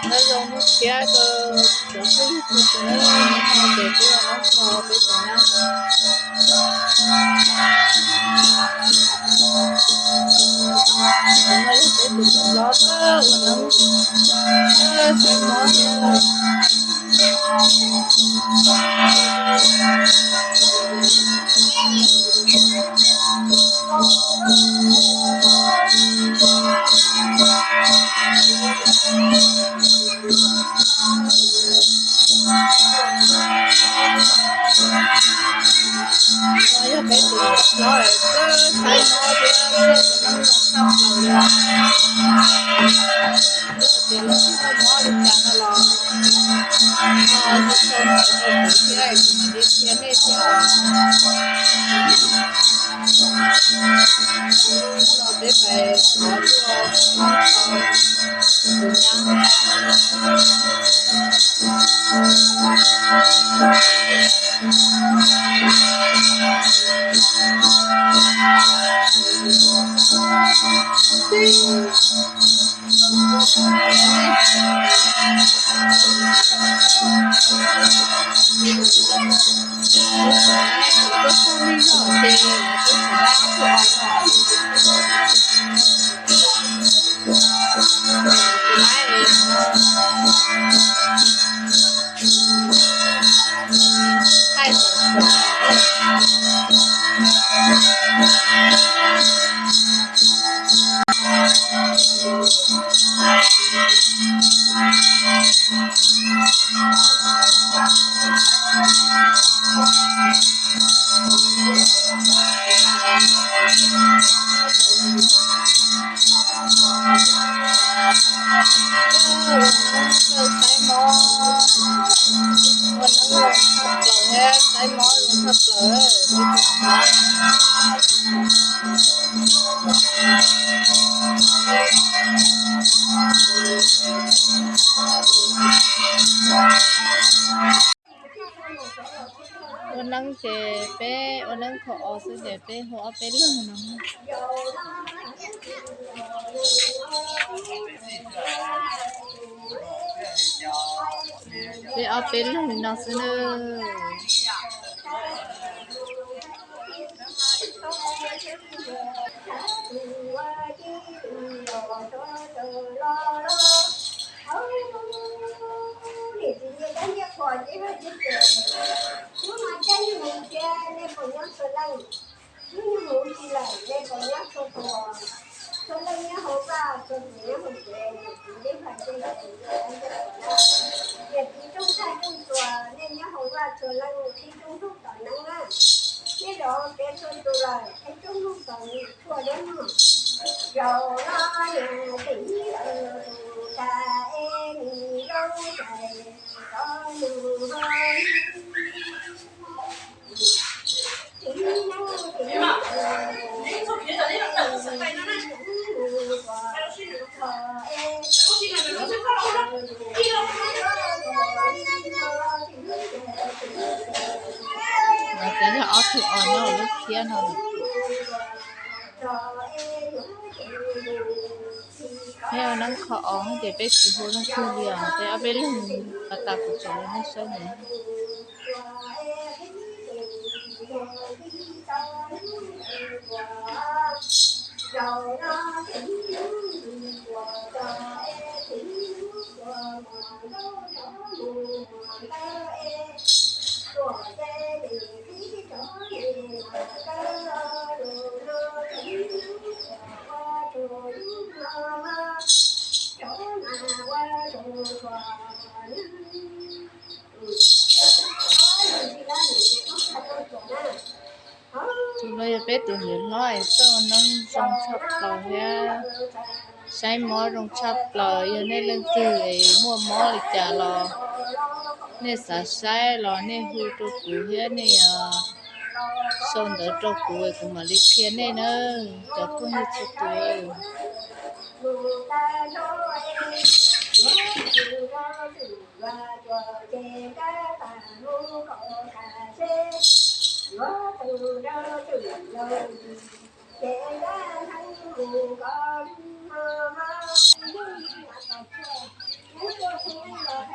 Nyob zoo hnub tshiab rau cov phooj ywg txhua tus, hnub no ces peb los nyob txog peb tus nyab. Tus no yog peb tus hlob, ua neeb saib mob thiab. No yog peb tus hlob, twb saib mob thiab, tus neeb zoo tshaj plaws li. Yog tias lawv muaj mob li cas no los ho sau ntawv rau kuv thiab kuv mam li qhia nej thiab os. Hnub no peb pais thov tuaj tus nyab. Ua neeb zoo tshaj plaws thiab saib mob zoo tshaj plaws. Ua neeb ces peb ua neeb kho os xwb ces peb hu ob peb leeg no. Peb ob peb leeg li no xwb na. Hnub no caij nyoog mus thiab, nej puas nyob txhua leej? Hnub nyoog mus tsis lawm, nej puas nyob txhua tus? Txhua leej nyob hauv vaj, txhua tus nyob hauv tsev, txiv neb phav tej tus yam txiv rooj tshaj rooj tsuas, nej nyob hauv vaj txhua leej qhib rooj hnub tom neeb na. Nej los pem txhua tus lawm, qhib rooj hnub tom nim tshuaj dawb no. Zaum no yog tim tus tas es nim zoo cais tau nus ho. Ces yog ob tug os nyob lub khiab no. Peb ua neeb kho os ces peb tsis hu leej twg li os, peb ob peb leeg pas tas kuv tseem ua neeb saib ntawd. Tus no yog peb tus niam hlob es txawj ua neeb zoo tshaj plaws thiab saib mob zoo tshaj plaws. Yog nej leej twg es muaj mob li cas los nej xav saib los nej hu rau kuv thiab nej sau ntawv rau kuv es kuv mam li qhia nej na, cov phooj ywg txhua tus.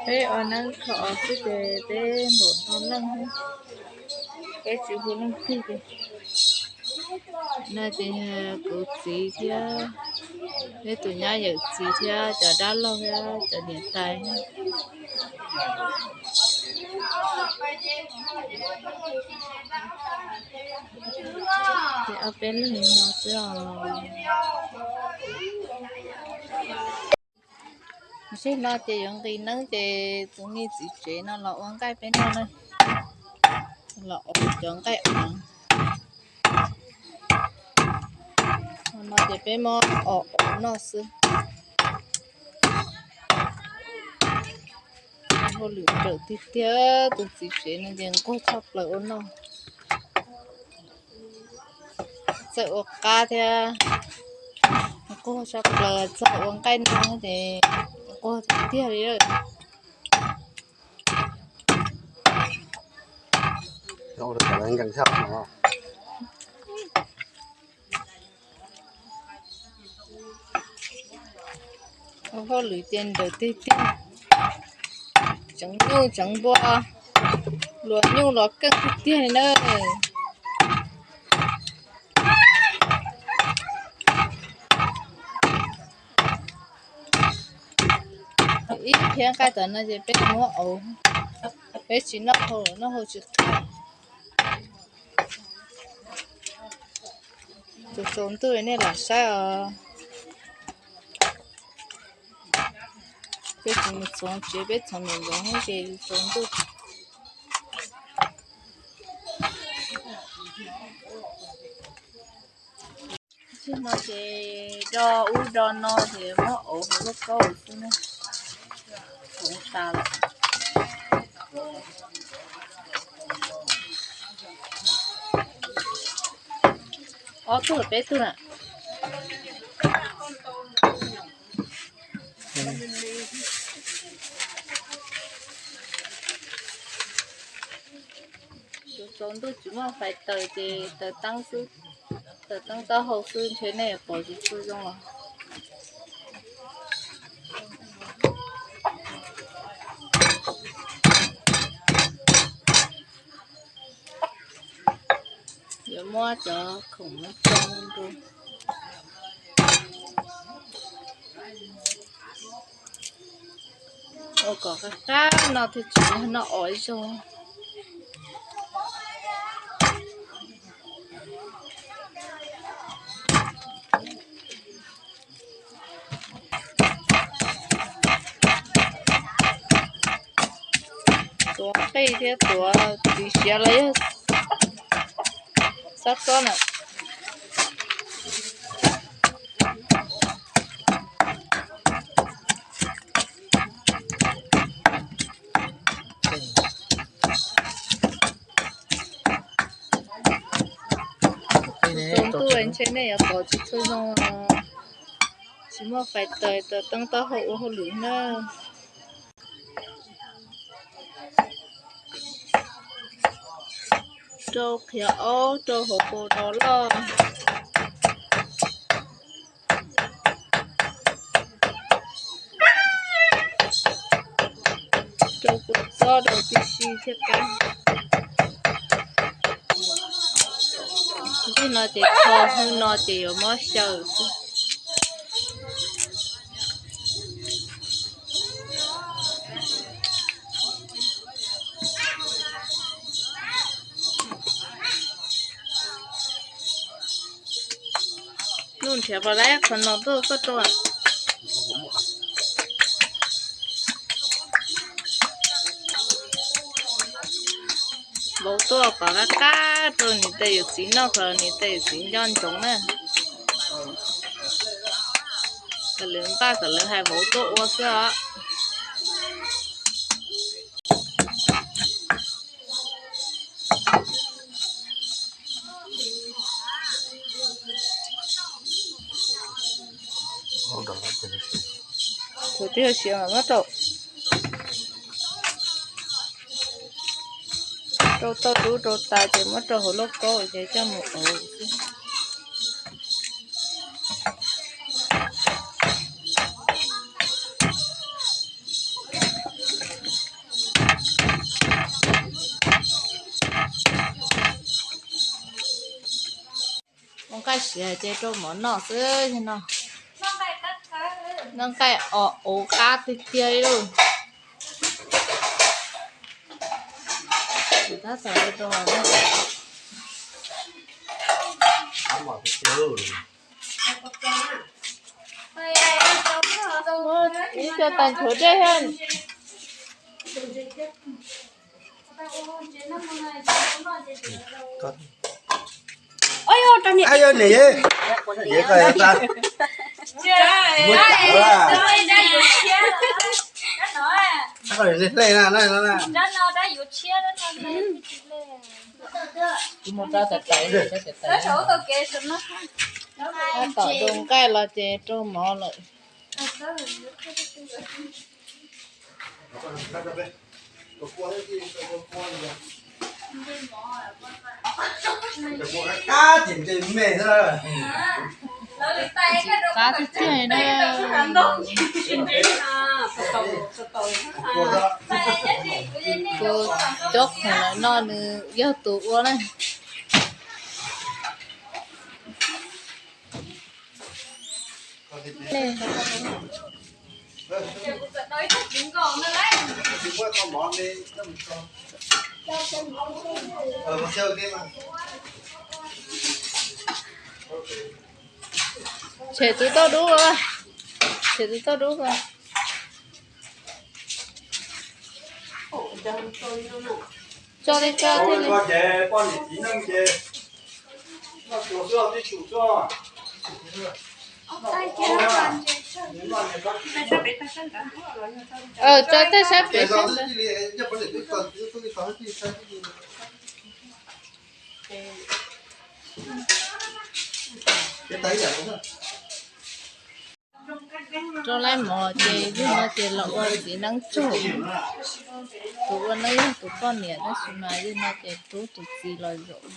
Peb ua neeb kho os xwb ces peb npaum no leej, peb tsis hu leej twg li. No ces kuv txiv thiab, peb tus nyab yawm txiv thiab cov dab laug thiab cov niam tais. Ces ob peb leeg no xwb os. Tam sim no ces yuav nqis neeb ces tus me txiv tsev no los ua nqaij peb noj na, los ua cov nqaij av. No ces peb muab ua noj xwb. Hauj lwm nrawm tiag tiag, tus txiv tsev no ces nquag tshaj plaws ua noj. Txawj ua qab thiab, nquag tshaj plaws, txawj ua nqaij no ces nquag tiag tiag li lawm. Ua hauj lwm ces nrawm tiag tiag, tseev nyuj tseev npua, luas nyuj los keej tiag tiag li na. Ib phiab nqaij tom no ces peb muab auv, peb tsis noj hau, noj hau tsis qab. Tus tsaus ntuj nej lam saib os. Peb tsis mus txog tsev, peb txog ntawm zoov ces tsaus ntuj. Tsis no ces do ub do no ces muab auv hauv lub kaub xwb na. Auv tas lawm. Ob tug los peb tug na. Tsaus ntuj tsis muaj fais taws ces taws teeb xwb, taws teeb taub hau xwb ntshe nej yuav pom tsis tshua zoo los. Yuav muab cov khoom no tsoo rau. Ua kom qab qab no thiaj tsis noj os ib zaug. Tuav qij thiab tuav txiv siav los yog xab txob na. Tsaus ntuj ntshe nej yuav pom tsis tshua zoo, tsis muaj fais taws, taws teeb taub hau ua hauj lwm na. Rau qhiav aub rau hauv paus rau loj. Rau kua txob rau tib si thiaj qab. Hnub no ces tho, hnub no ces yuav muab xyaw xwb. Nuj nrhiav pom lawm qhov no tuaj koj rau. Vauv tuaj kom qab qab rau niam tais yawm txiv noj kom niam tais yawm txiv nco ntsoov na. Kom lawv npaj kom lawv hais vauv tuaj ua xwb os. Thaum twg siav mas muab rau, rau tau dub rau tas ces muab rau hauv lauj kaub ces coj mus auv xwb. Siav ces rau mov noj xwb no. Noj nqaij os, qab tiag tiag li lauj. Tab tom rau mov noj. Ib co tais nchuav dej thiab. Tab tom rau nqaij los ces rau mov lawm. Qab tiag tiag na. Kuv cob khoom lawm no nws yog tus ua na. Tshem tus tauj dub, tshem tus tauj dub ko. Tso li tso thiaj li. Tso tej sab pem sab ntawd. Rau laib mov ces yog no ces los ua txiv neeb tsaug. Tus ua neeb yog tus poj niam tab sis mas yog no ces rub tus txiv los zaum.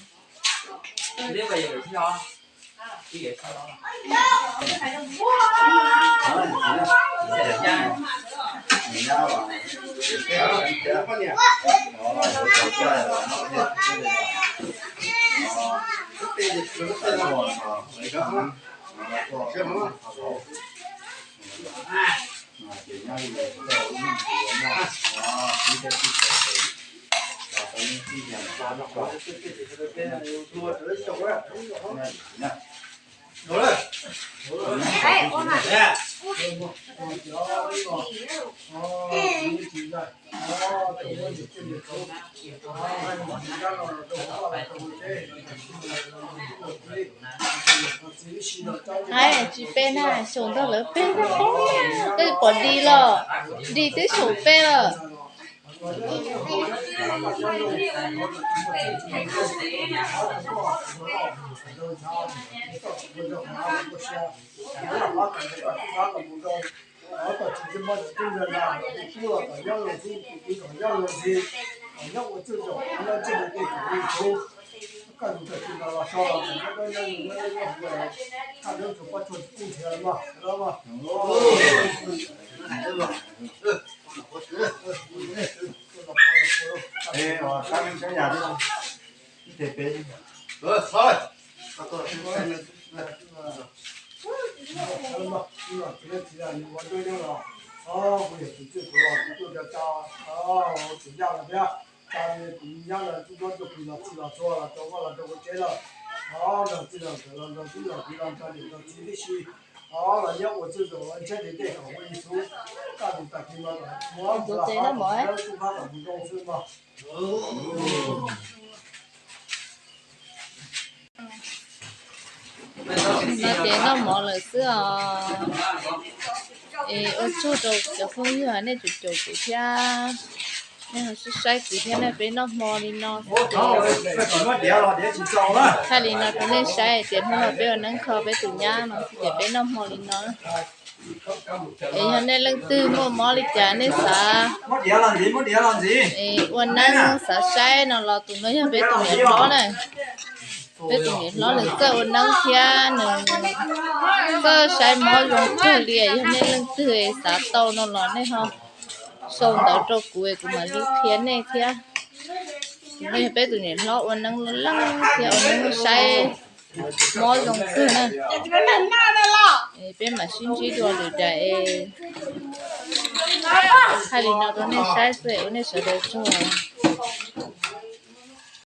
Hais tsis pe na, xyaum ntog lawv pe na, tej pom di los, di twb xyaum pe lawm. Tus txiv no mov. No ces noj mov lawm xwb os. Es ua tsaug rau cov phooj ywg nej tseem caum kuv thiab, nej ho saib saib kuv thiab nej, peb noj hmo li no. Thaij li no rau nej saib tias hnub no peb ua neeb kho peb tus nyab no xwb ces peb noj hmo li no. Es yog nej leej twg muaj mob li cas nej xav ua neeb xav saib no los tus no yog peb tus niam hlob na. Peb tus niam hlob nws txawj ua neeb thiab nws txawj saib mob zoo kawg li. Yog nej leej twg xav tau no los nej ho sau ntawv rau kuv es kuv mam li qhia nej thiab. Tus no yog peb tus niam hlob ua neeb loj leej thiab ua neeb saib Mob zoo kawg na. Peb mam sib ntsib dua lwm daim es thaij li no rau nej saib xwb, ua nej sawv daws tsaug.